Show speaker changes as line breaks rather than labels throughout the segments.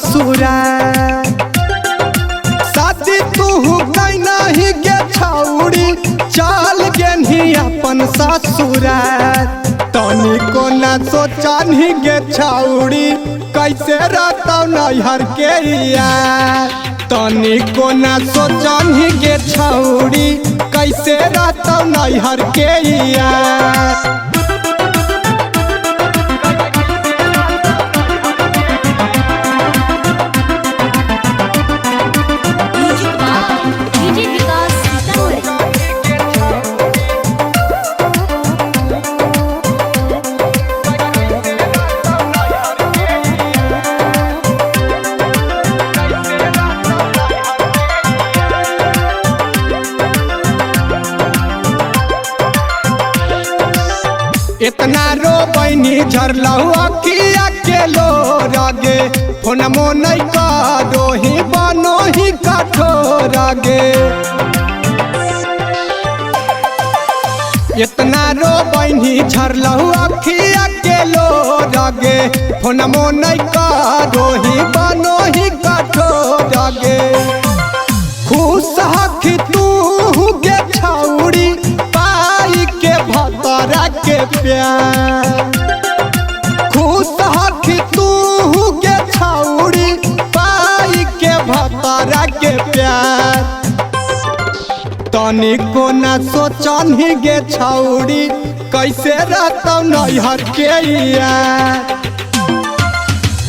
ससुरा। शादी तू नहीं गे छौड़ी चल गेनी अपन ससुरा। तनी को ना सोचनी गे छौड़ी कैसे रहतौ नैहर के यार। तनी को ना सोचनी गे छौड़ी कैसे रहतौ नैहर के यार।
Music by DJ Vikas Sitamarhi.
इतना रो बनी झरलहु अखिया के लो रागे फोनमो नहीं करो ही बनो ही कठोर गे। इतना रो बनी झरलहु अखिया के लो रागे फोनमो नहीं करो ही बनो ही कठोर गे। खुश हखी तू गे छौड़ी पाई के भतरा के प्यार। खुश हखी तू गे छौड़ी पाई के भतरा के प्यार। तनी को ना सोचनी गे छौड़ी कैसे रहतौ नैहर के यार।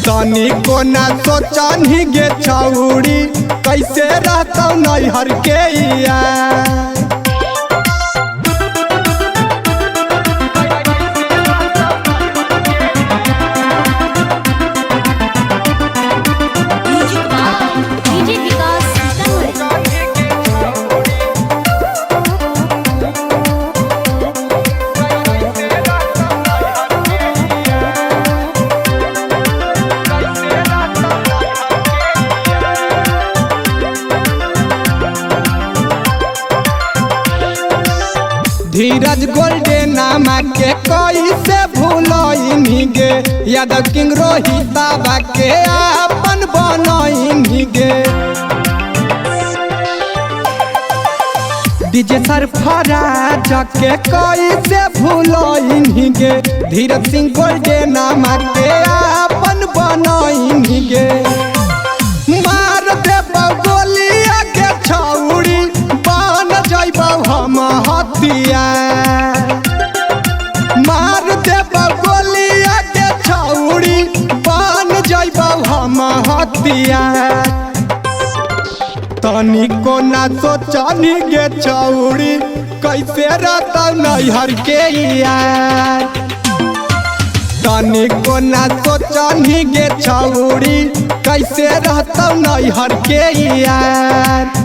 तनी को ना सोचनी गे छौड़ी कैसे रहतौ नैहर के यार।
Music by DJ Vikas Sitamarhi.
Dheeraj golden नामा के कैसे भूलनी गे यादव किंग रोहित बाबा के अपन बनैनी गे। डीजे सरफराज के कैसे भूलनी गे धीरज सिंह गोल्डन नामा के अपन बनैनी गे। मार देबौ गोलिया के छौड़ी बन जइबौ हम हथिया। मार देबौ गोलिया के छौड़ी बन जइबौ हम हथिया। तनी को ना सोचनी गे छौड़ी कैसे रहतौ नैहर के यार। तनी को ना सोचनी गे छौड़ी कैसे रहतौ नैहर के यार।